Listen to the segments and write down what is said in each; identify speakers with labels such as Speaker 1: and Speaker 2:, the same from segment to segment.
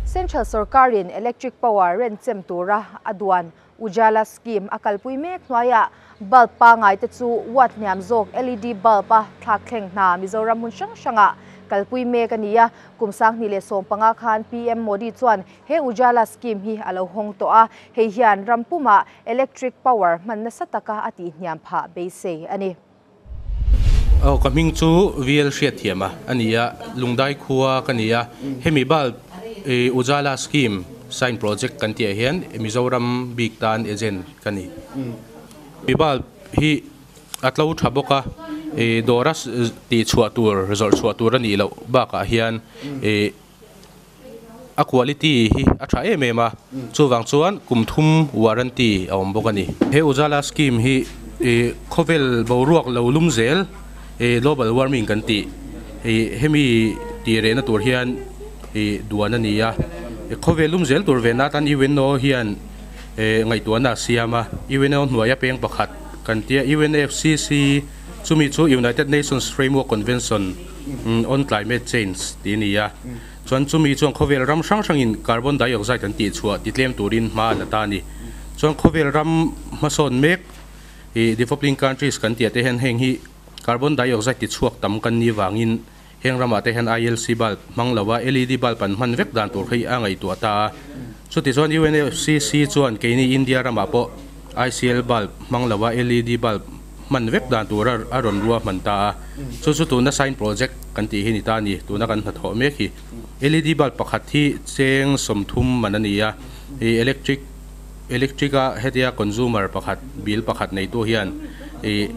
Speaker 1: Central sorkarin electric power renchem tura a duan Ujala scheme a kalpui mek hnuaiah bulb pangai te chu watt hniam zawk LED bulb a thlak thleng hna Mizoram hmun hrang hrangah kalpui mek a ni a. Kum 2015 khan PM Modi chuan he Ujala scheme hi a lo hawng tawh a, hei hian ram pumah electric power hman nasa taka a tihhniam phah beisei a ni.
Speaker 2: Aw ka hming chu VL Hriatthiam a a ni a, Lungdai khua ka ni a, hemi bulb Ujala scheme sign project kan tih ah hian Mizoram bik tan agent ka ni. Mi bulb hi a tlo tha bawk a, dawra tih chhuah tur zawrh chhuah tur a nih loh bakah hian a quality hi a tha em em a, chuvang chuan kum thum warranty a awm bawk a ni. He Ujala scheme hi khawvel boruak lo lum zel global warming kan tih hemi tih rehna tur hian duan a ni a, khawvel lum zel tur ve na atan UNO hian ngaihtuahna a siam a, UNO hnuaia peng pakhat kan tia UNFCC chumi chu United Nations Framework Convention on Climate Change tih a ni a. Chuan chumi chuan khawvel ram hrang hrangin carbon dioxide an tihchhuah titlem turin hma a la ta a ni. Chuan khawvel ram hmasawn mek ih developing countries kan tih ah te hian heng hi carbon dioxide tichhuak tam kan nih vangin heng ramah te hian ILC bulb hmang lo a LED bulb an hman vek dan tur hi a ngaihtuah ta a. Chuti chuan UNFCC chuan keini India ramah pawh ICL bulb hmang lo a LED bulb hman vek dan tur a rawn rua hman ta a, chu chu tuna sign project kan tih hi ni ta a ni, tuna kan hnathawh mek hi. LED bulb pakhat hi cheng 30 man a ni a, ih electric electric a hetia consumer pakhat bill pakhat neitu hian ih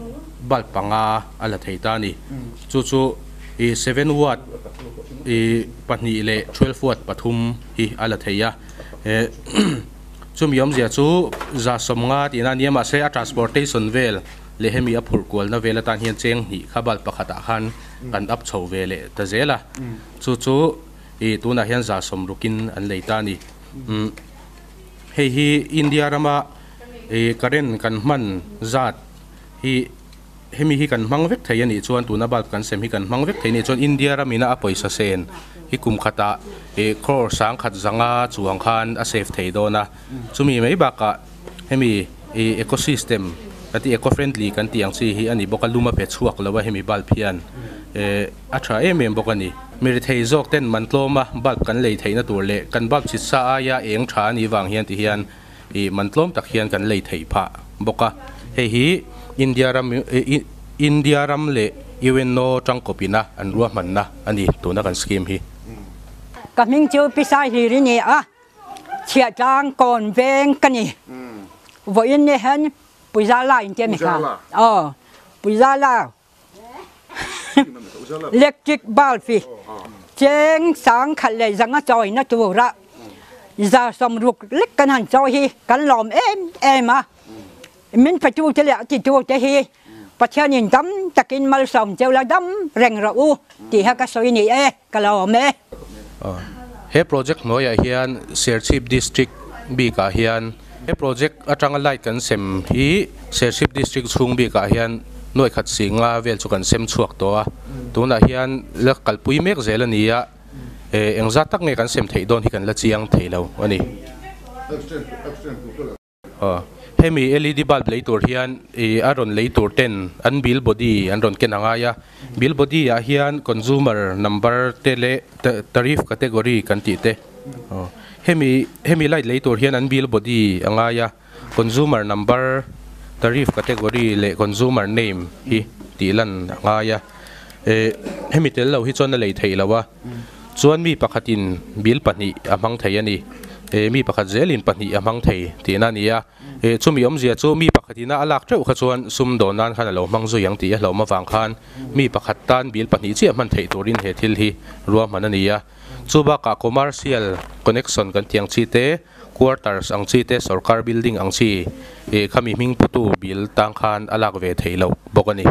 Speaker 2: bulb panga a la thei ta a ni, chu chu ih 7 watt ih 2 leh 12 watt 3 hi a la thei a, eh Chumi awmzia chu 150 tihna a nia, mahse a transportation vel leh hemi a phurh kualna vel atan hian cheng hnih kha bulb pakhatah khan kan up chho ve leh ta zel a, chu chu ih tunah hian 160in an lei ta a ni. Umm hei hi India rama ih current kan hman zat hi Hemi hi kan hmang vek thei a nih chuan tuna bulb kan sem hi kan hmang vek thei a nih chuan India ramina a pawisa sen hi kum khatah ih crore 1005 chuang khan a save thei dawn a. Chumi mai bakah hemi ih ecosystem kan tih eco friendly kan tih ang chi hi a ni bawk a, lum a pe chhuak lo a hemi bulb hian eh a tha em em bawk a ni. Mi rethei zawk ten man tlawm a bulb kan lei theihna tur leh kan bulb chhit sa aia eng tha a nih vang hian ti hian Ih man tlawm tak hian kan lei theih phah bawk a, hei hi India ram India ram leh UNO tangkawpina an ruahmanna a ni tuna kan scheme hi.
Speaker 3: Ka hming chu Pisai hlir i ni a, Chhiahtlang kawn veng ka ni. Vawiin ni hian Puzala in ti a mi kha. Aw, Puzala Electric bulb hi cheng 1100 chawina tura 60 lek kan han chawi hi kan lawm em em a. Min petu te leh a titu te hi Pathianin dam takin malsawm cheu la dam reng rawh u tih kha ka sawi ni e, ka lawm e.
Speaker 2: He project hnuaiah hian Serchhip District bikah hian He project atanga light kan sem hi Serchhip District chhung bikah hian 1050 vel chu kan sem chhuak tawh a, tunah hian la kalpui mek zel a ni a, engzat tak nge kan sem theih dawn hi kan la chiang thei lo a ni. Hemi LED bulb lei tur hian a rawn lei tur ten an bill body an rawn ken a ngai a, bill body ah hian consumer number te leh tariff category kan tih te. Hemi hemi light lei tur hian an bill body a ngai a, consumer number, tariff category leh consumer name hi tih lan a ngai a. Eh hemi tel lo hi chuan a lei theih lo a, chuan mi pakhatin bill 2 a hmang thei a ni. Eh mi pakhat zelin 2 a hmang thei tihna a ni a. Eh chumi awmzia chu mi pakhatina a lak teuh kha chuan sum dawn nan khan a lo hmang zui ang tih a hlauhma vang khan mi pakhat tan bill 2 chiah hman theih turin he thil hi ruahman a ni a. Chu bakah commercial connection kan tih ang chi te, quarters ang chi te, sorkar building ang chi ih khami hming putu bill tang khan a lak ve theih loh bawk a ni.